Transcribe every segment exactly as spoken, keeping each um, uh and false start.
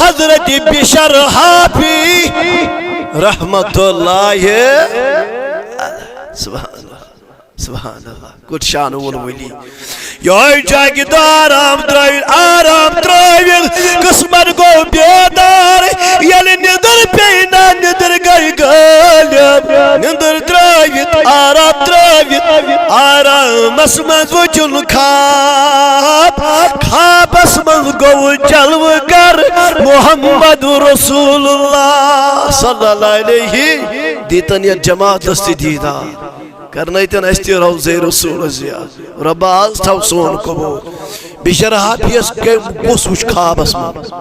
حضرت بشر حافی رحمت اللہ۔ سبحان اللہ، سبحان اللہ، کوٚت شان وول ولی۔ یہوے چھُ اکہِ دۄہ آرام ترٲوِتھ، آرام ترٲوِتھ قسمت گوٚو بیدار۔ ییٚلہِ نِدٕر پیٚیہِ نا، نِدٕر گٔے غٲلب۔ نِدٕر ترٲوِتھ، آرام ترٲوِتھ، آرامس منٛز وُچھُن خواب۔ خوابس منٛز گوٚو جلوٕ گر محمد رسول اللہ صلی اللہ علیہ۔ دیتن یتھ جماعتس تہِ دیدار۔ کرنٲیتن اسہِ تہِ روضے رسول زیارت۔ رۄبا، از تھاو سون قبول۔ بشر حافیس کٔمۍ کُس وُچھ خوابس منٛز؟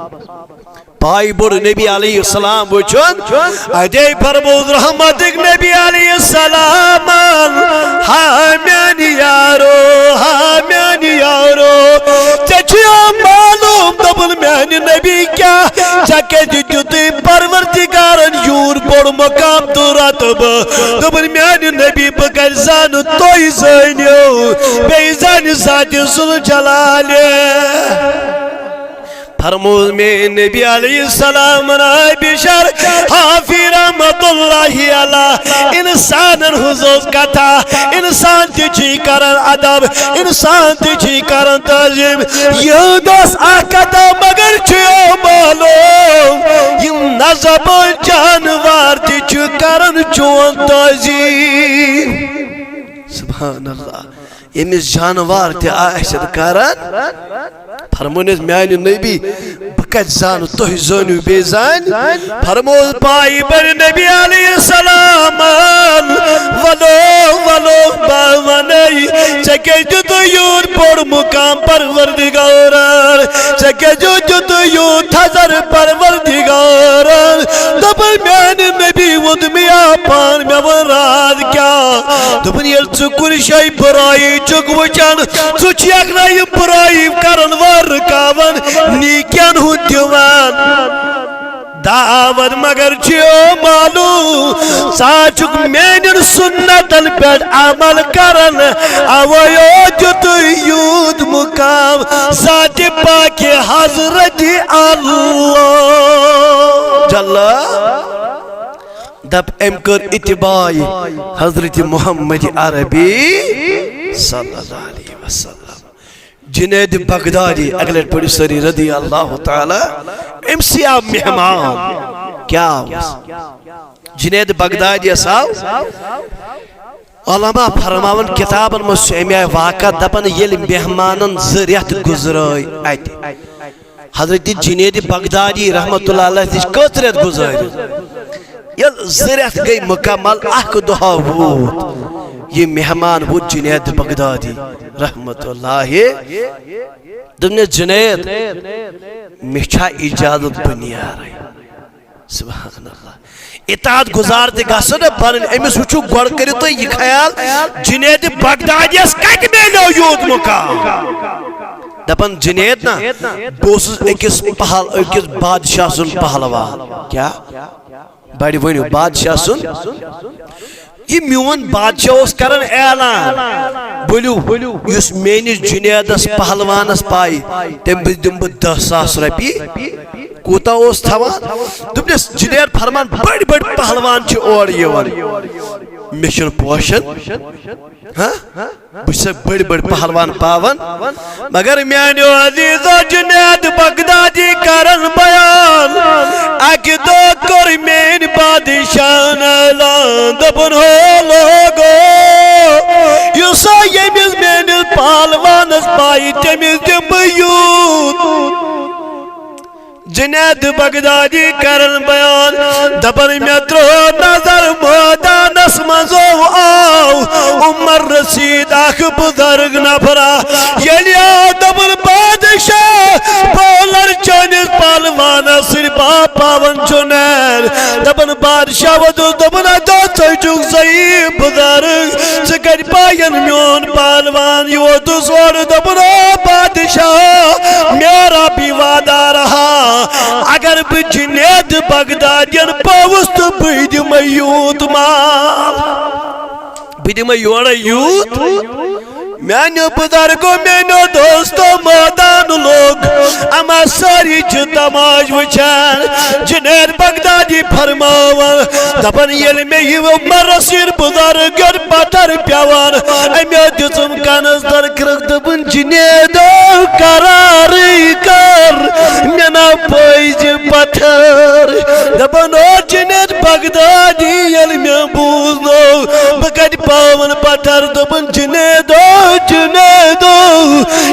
پایہِ بوٚڑ نبی علیہ السلام وُچھُن۔ اتے فرموو رحمتک نبی علیہ السلام، ہا میانہِ یارو، ہا میانہِ یارو، ژےٚ چھُیا معلوم؟ دوٚپُن، میانہِ نبی، کیٛاہ؟ ژےٚ کیٛازِ دیُتُے پروردگارن یوٗر بوٚڑ مقام تہٕ رتبہٕ؟ دوٚپُن، میانہِ نبی، بہٕ کتہِ زانہٕ تُہۍ زٲنِو، بیٚیہِ زانہِ ذاتِ ذوالجلالِ۔ فرموو مےٚ نبی علیہ السلام، نبی بشر حافی رحمت اللہ علیہ، انسانن ہٕنٛز ٲس کتھا، انسان تہِ چھُے کران ادب، انسان تہِ چھُے کران تعظیم۔ یہود ٲس اکھ کتھا، مگر چھُ یہِ معلوم، یِم نہ زبان جانوار تہِ چھِ کران چون تعظیم۔ سبحان اللہ۔ ییٚمِس جانوار تہِ آسن کران، فرموونس، میانہِ نبی، بہٕ کتہِ زانہٕ تُہۍ زٲنِو بیٚیہِ زانہِ؟ فرموو پایہِ بٔڑ نبی علیہ السلامن، ولو، ولو، بہٕ ونے، ژےٚ کیٛازِ دیُتُے یوٗت بوٚڑ مقام پروردگارن؟ ژےٚ کیٛازِ دیُتُے یوٗت تھزر پروردگارن؟ دوٚپُن، میانہِ نبی ووٚن مےٚ یا پان، مےٚ ووٚن راز کیٛاہ؟ دوٚپُن، ییٚلہِ ژٕ کُنہِ جایہِ بُرٲیی چھُکھ وٕچھان، ژٕ چھُکھ نہ یہِ بُرٲیی کرن وٲلۍ رُکاوان، نیکین ہُنٛد دِوان دعوت۔ مگر چھُ معلوم، ژٕ چھُکھ میانٮ۪ن سُنتن پٮ۪ٹھ عمل کران، اوے دیُتُے یوٗت مقام ذاتِ پاکِ حضرتِ اللہ جل۔ دپ، أمۍ کٔر اتباع حضرت محمد عربی صلی اللہ علیہ وسلم۔ جنید بغدادی، اگلے لٹہِ پٔرِو سٲری رضی اللہ تعالی، أمۍ سٕے آو مہمان۔ کیٛاہ اوس؟ جنید بغدادیس آو، علماء فرماوان کتابن منٛز چھُ اَمہِ آیہِ واقعہ، دپان، ییٚلہِ مہمانن زٕ رٮ۪تھ گُزرٲے اتہِ، حضرت جنید بغدادی رحمت اللہ علیہ نِش کٔژ رٮ۪تھ گُزٲرۍ؟ ییٚلہِ زٕ رٮ۪تھ گٔے مکمل، اکھ دۄہ ووت، یہِ مہمان ووت جنید بغدادی رحمت اللہ۔ دوٚپنس، جنید، مےٚ چھا اجازت بہٕ نیرٕ؟ سبحان اللہ۔ اطاعت گزار تہِ گژھو نا بنٕنۍ۔ أمِس وٕچھِو، گۄڈٕ کٔرِو تُہۍ یہِ خیال، جنید بغدادیس کتہِ میلیو یوٗت مقام؟ دپان، جنید نا، بہٕ اوسُس أکِس پہل، أکِس بادشاہ سُنٛد پہلوان۔ کیٛاہ؟ بڑِ ؤنِو، بادشاہ سُنٛد۔ یہِ میون بادشاہ اوس کران اعلان، ؤلِو، یُس میٲنِس جنیدس پہلوانس پاے، تٔمِس دِمہٕ بہٕ دَہ ساس رۄپیہِ۔ کوٗتاہ اوس تھاوان؟ دوٚپنس، جنید فرمان، بٔڑۍ بٔڑۍ پہلوان چھِ اورٕ یِوان، مےٚ چھُنہٕ پوشن۔ ہاں؟ بہٕ چھُسے بٔڑۍ بٔڑۍ پہلوان پاوان۔ مگر میانیو عزیزو، جنید بغدادی کرن بیان، اکہِ دۄہ کوٚر میٲنۍ بادشاہن اعلان، دوٚپُن، ہو لوگو، یُس سا ییٚمِس میٲنِس پہلوانس پاے، تٔمِس دِمہٕ بہٕ یوٗت۔ جنید بغدادی کرن بیان، دپان، مےٚ ترٲو نظر مٲدانس منٛز، آو عمر رشید اکھ بزرگ نفرا۔ ییٚلہِ آو، دپان، بادشاہ، بولر چٲنِس پہلوانس سۭتۍ با پاون جنید۔ دپان، بادشاہ ووتُس، دوٚپُن، ادا ژٕ چھُکھ ضعیف بزرگ، ژٕ کتہِ پاین میون پہلوان؟ یہِ ووتُس اورٕ، دوٚپُن، او بادشاہ، میرا بھی وعدہ رہا، اگر بہٕ جنید بغدادین پاوُس تہٕ بہٕ دِمے یوٗت مال، بہٕ دِمے یورے یوٗت۔ میانیو بزرگو، میانیو دوستو، مٲدان لوگ، اما سٲری چھِ تماش وٕچھان۔ جنید بغدادی فرماوان، دپان، ییٚلہِ مےٚ یہِ عمر رسید بزرگ یوٚت پتھر پیوان، أمۍ دِژٕم کنس درکرک، دوٚپُن، جنیدو، قرارٕے کر، مےٚ نا پٲیزِ پتھر۔ دپان، او جنید بغدادی، ییٚلہِ مےٚ بوٗزنو، بہٕ کتہِ پاون پتھر؟ دوٚپُن، جنیدو، جنیدو،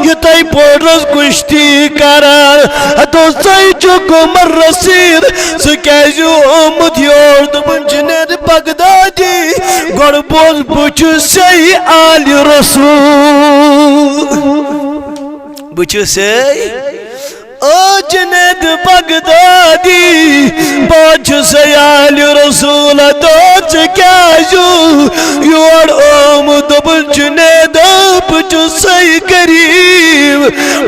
یہِ تۄہہِ پوڈرس کُشتی کران، ہتو ژے چھُکھ عمر رسید، ژٕ کیازِ آمُت یور؟ دوٚپُن، جنید بغدادی، گۄڈٕ بوز، بہٕ چھُسے آلِ رسول، بہٕ چھُسے او جنید بغدادی، بہٕ چھُسے آلِ رسول، تو ژٕ کیازِ یور آمُت؟ دوٚپُن، جنید، بہٕ چھُسے غریب،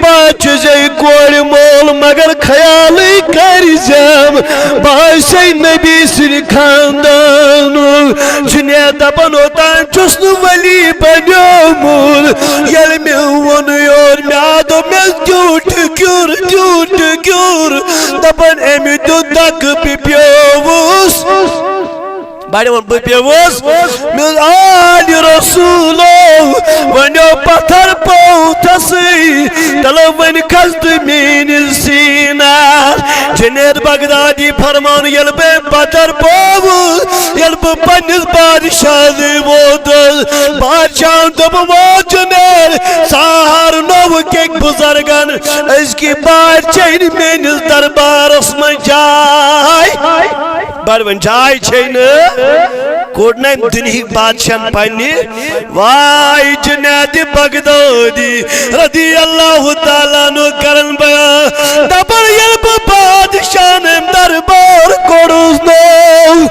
بہٕ چھُسے کورِ مول، مگر خیالٕے کٔرزٮ۪م، بہٕ چھُسے نبی سٕنٛدِ خاندانُک۔ جنید دپان، اوتام چھُس نہٕ ولی بنیومُت، ییٚلہِ مےٚ ووٚن یور، مےٚ دوٚپ، مےٚ کیُتھ کیُر، کیُتھ کیُر۔ دپان، أمۍ دیُت دکہٕ، بہٕ پیوٚوُس۔ بڑٕ ووٚن، بہٕ پیوٚوُس۔ مےٚ آلِ رسولو، وۄنۍ پتھر پوٚو تسٕے، تلہٕ وۄنۍ کھس تہٕ میٲنِس سیٖنس۔ جنید بغدادی فرمان، ییٚلہِ بہٕ پتھر پوٚوُس، ییٚلہِ بہٕ پننِس بادشاہس ووتُس، بادشاہن دوٚپ، ووت جنید، سہار نوٚو کیٚکۍ بزرگن، أزکہِ بادشاہن میٲنِس دربارس منٛز جاے۔ بڑٕ وۄنۍ جاے چھے نہٕ۔ کوٚڑ نہٕ أمۍ دُنہِکۍ بادشاہن پننہِ۔ واے جنید بغدادی رضی اللہ تعالیٰ عنہ کرن بیان۔ دپان، ییٚلہِ بہٕ بادشاہن أمۍ دربار کوٚڑُس نوٚو۔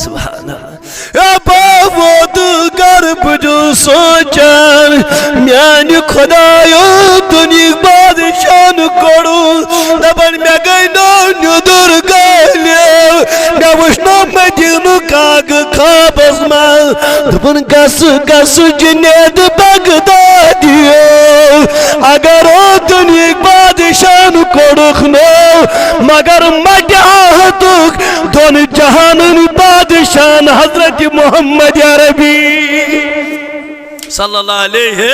سبحان اللہ۔ یا بہٕ ووتُس گرٕ، بہٕ چھُس سونٛچان، میانہِ خۄدایو، دُنہِکۍ بادشاہن کوٚڑُس۔ دپان، مےٚ گٔے نٔو نیٚدٕر گٲلِو، مےٚ وُچھ نوٚو مدیٖنُک کاغذ خوابس منٛز۔ دوٚپُن، گژھ، گژھ جنید بغدادیو، اگر او دُنہِکۍ بادشاہن کوٚڑُکھ نوٚو، مگر مٹہِ آہتُک دۄن جہانن بادشاہن حضرت محمد عربی صلی اللہ علیہ۔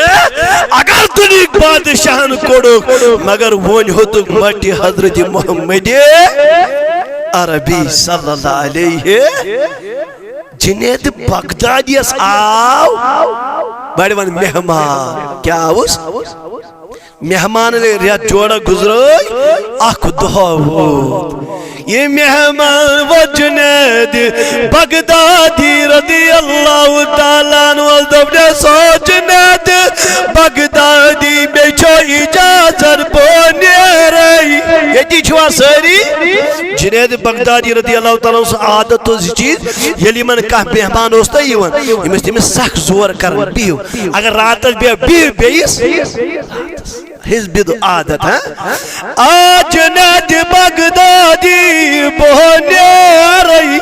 اگر دُنہِکۍ بادشاہن کوٚڑُکھ، مگر وۄنۍ ہوٚتُکھ مٹہِ حضرت محمد عربی صلی اللہ علیہ۔ جنید بغدادیس آو، بڑٕ وَن، مہمان۔ کیٛاہ آوُس؟ مہمان ییٚلہِ رٮ۪تھ جوڑا گُزرٲے، اکھ دۄہ ووت۔ یہِ مہمان ووت جنید بغدادی رضی اللہ تعالیٰ عنہ، دوٚپنس، او جنید بغدادی، مےٚ چھو اجازت، بہٕ نیرے۔ ییٚتی چھِوا سٲری؟ جنید بغدادی رضی اللہ تعالیٰ عنہ سُنٛد عادت اوس یہِ چیٖز، ییٚلہِ یِمن کانٛہہ مہمان اوس تہٕ یِوان، یِم ٲسۍ تٔمِس سخ زور کران، بِہِو، اگر راتس بیٚہو، بِہِو بیٚیِس۔ حزب عادت، ہاں؟ آ جنید بغدادی، بہٕ نیرے۔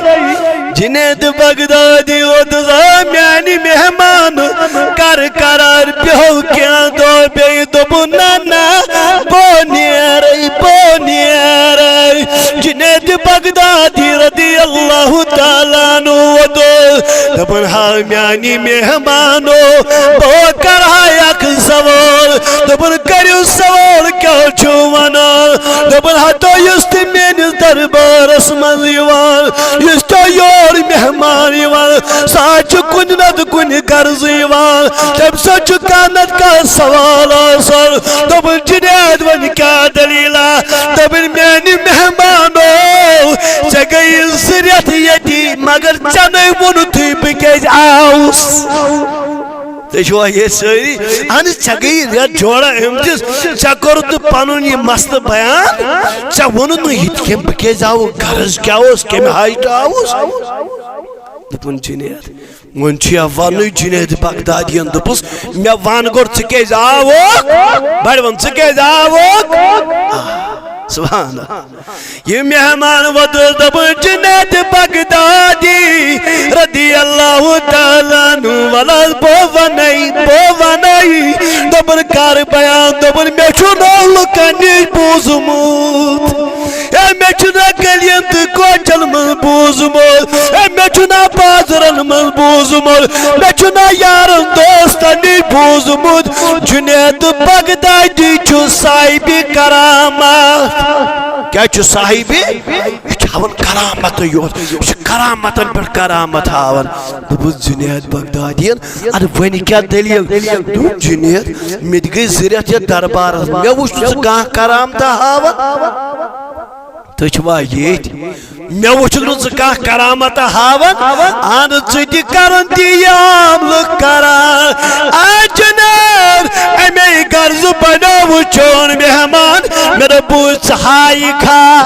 جنید بغدادی ووتُس، آ میانہِ مہمان، کر قرار، بیٚہو کینٛہہ دۄہ بیٚیہِ۔ دوٚپُن، نہ، نہ، بہٕ نیرے، بہٕ نیرے۔ جنید بغدادی رضی اللہ تعالیٰ عنہ ووتُس۔ دپان، ہا میانی مہمانو، بہٕ کرٕ ہا اکھ سوال۔ دپان، کٔرِو سوال، کیٛاہ چھُو ونان؟ دپان، ہتو یُس تہِ میٲنِس دربارس منٛز یِوان، یُس تۄہہِ یور مہمان یِوان، سُہ حظ چھُ کُنہِ نتہٕ کُنہِ غرضہٕ یِوان، تٔمۍ سۭتۍ چھُ کانٛہہ نتہٕ کانٛہہ سوال آسان۔ دوٚپُن، جنید، وۄنۍ کیٛاہ دٔلیٖلہ؟ دوٚپُن، میٛانہِ مہمانو، ژےٚ گٔیی زٕ رٮ۪تھ ییٚتی، مگر ژےٚ نَے ووٚنُتھٕے بہٕ کیٛازِ آوُس۔ تُہۍ چھِوا ییٚتہِ سٲری؟ اہن حظ، ژےٚ گٔیی رٮ۪تھ جوڑا أمۍ دِژ، ژےٚ کوٚرُتھ نہٕ پنُن یہِ مسلہٕ بیان، ژےٚ ووٚنُتھ نہٕ یِتھ کٔنۍ بہٕ کیٛازِ آوُس، غرض کیٛاہ اوس، کَمہِ حاجتہٕ آوُس؟ دوٚپُن، جنید، وۄنۍ چھُ یا وننُے جنید بغدادین، دوٚپُس، مےٚ ون گۄڈٕ، ژٕ کیٛازِ آوُکھ؟ بڑٕ ون، ژٕ کیٛازِ آوُکھ؟ آ، سبحان اللہ۔ یہِ مہمان وۄتُس، دوٚپُن، جنید بغدادی رضی اللہ تعالیٰ عنہ، وَلہٕ حظ بہٕ وَنَے، بہٕ وَنَے۔ دوٚپُن، کر بیان؟ دوٚپُن، مےٚ چھُ نہٕ لُکن نِش بوٗزمُت۔ ہے، مےٚ چھُنہٕ گلیَن تہٕ کوچن منٛز بوٗزمُت۔ ہے، مےٚ چھُنہٕ بازرن منٛز بوٗزمُت۔ مےٚ چھُنہٕ یارن دوستن نِش بوٗزمُت۔ جنید بغدادی چھُ صاحبِ کرامت۔ کیٛاہ چھُ صاحبِ؟ یہِ چھُ ہاوان کرامتٕے یوت۔ یہِ چھُ کرامتن پٮ۪ٹھ کرامت ہاوان۔ دوٚپُس، جنید بغدادین، اَدٕ وۄنۍ کیٛاہ دٔلیٖل؟ دوٚپُن، جنید، مےٚ تہِ گٔے زٕ رٮ۪تھ یَتھ دربارس، مےٚ وُچھ نہٕ ژٕ کانٛہہ کرامتہ ہاوان۔ تُہۍ چھِوا ییٚتھۍ؟ مےٚ وُچھُکھ نہٕ ژٕ کانٛہہ کرامتہ ہاوان۔ اہن، ژٕ تہِ کران تہِ یہِ عاملہٕ کران۔ آ جنید، اَمے غرضہٕ بنیووُ چون مہمان۔ مےٚ دوٚپ، بوٗز ژٕ ہا یہِ کھا۔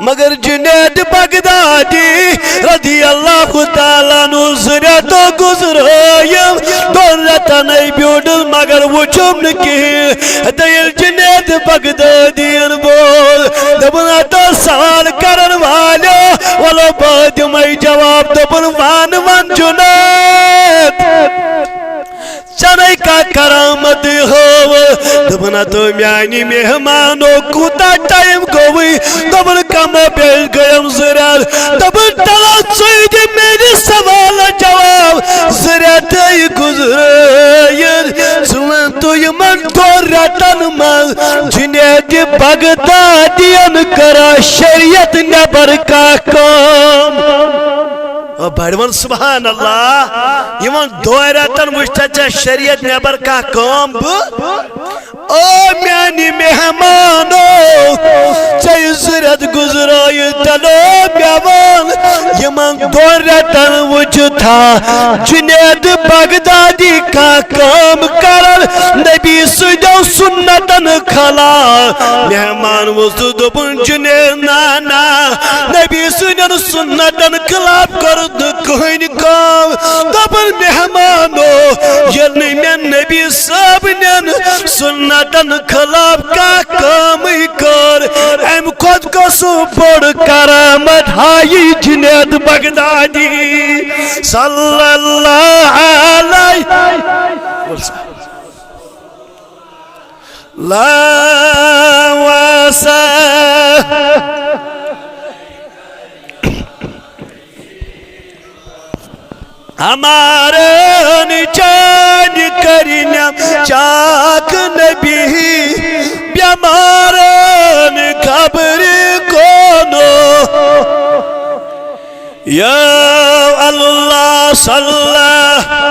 مگر جنید بغدادی رضی اللہ تعالیٰ عنہ، زٕ رٮ۪تھ گُزرٲیِم، دۄن رٮ۪تن ہے بیوٗٹھُس، مگر وُچھُم نہٕ کِہیٖنۍ۔ تہٕ ییٚلہِ جنید بغدادین بوٗز، دوٚپُن، ہتا سوال کرن والیو، وَلہٕ بہٕ دِمے جواب۔ دوٚپُن، وَن، وَن جنید، ژےٚ نے کانٛہہ کرامت ہٲو؟ دوٚپُن، ہتو میانہِ مہمانو، کوٗتاہ ٹایم گوٚوُے؟ دوٚپُن، کم و بیش گٔیم زٕ رٮ۪تھ۔ دوٚپُن، تلہ ژٕے دِ میانہِ سوالس جواب۔ زٕ رٮ۪تھ گُزرٲیِتھ، ژٕ وَن تو، یِمن دۄن رٮ۪تن منٛز جنید بغدادین کٔرا شریعت نٮ۪بر کانٛہہ کٲم؟ او بڑٕ وَن سبحان اللہ۔ یِمن دۄن رٮ۪تن وٕچھتھا ژےٚ شریعت نٮ۪بر کانٛہہ کٲم؟ بہٕ، او میانہِ مہمانو، ژےٚ یہِ زٕ رٮ۪تھ گُزرٲیِتھ، تیٚلہِ او مےٚ وَن، یِمن دۄن رٮ۪تن وٕچھتھا جنید بغدادی کانٛہہ کٲم کران نبی سٕنٛدٮ۪و سُنتن خلاف؟ مہمان ووٚتھُس، دوٚپُن، جنید، نہ، نہ، نبی سٕنٛدٮ۪ن سُنتن خلاف کوٚرُتھ نہٕ کٕہٕنۍ کٲم۔ دوٚپُن، مہمانو، ییٚلہِ نہٕ مےٚ نبی صٲبنٮ۪ن سُنتن خلاف کانٛہہ کٲمٕے کٔر، اَمہِ کھۄتہٕ کۄس بٔڑ کرامت ہایہِ جنید بغدادی صلی اللہ علیہ وسلم؟ لا واسا ہمارن چانہِ کرنم چاک نبی، بیمارن خبر کونو۔ یا اللہ صلی اللہ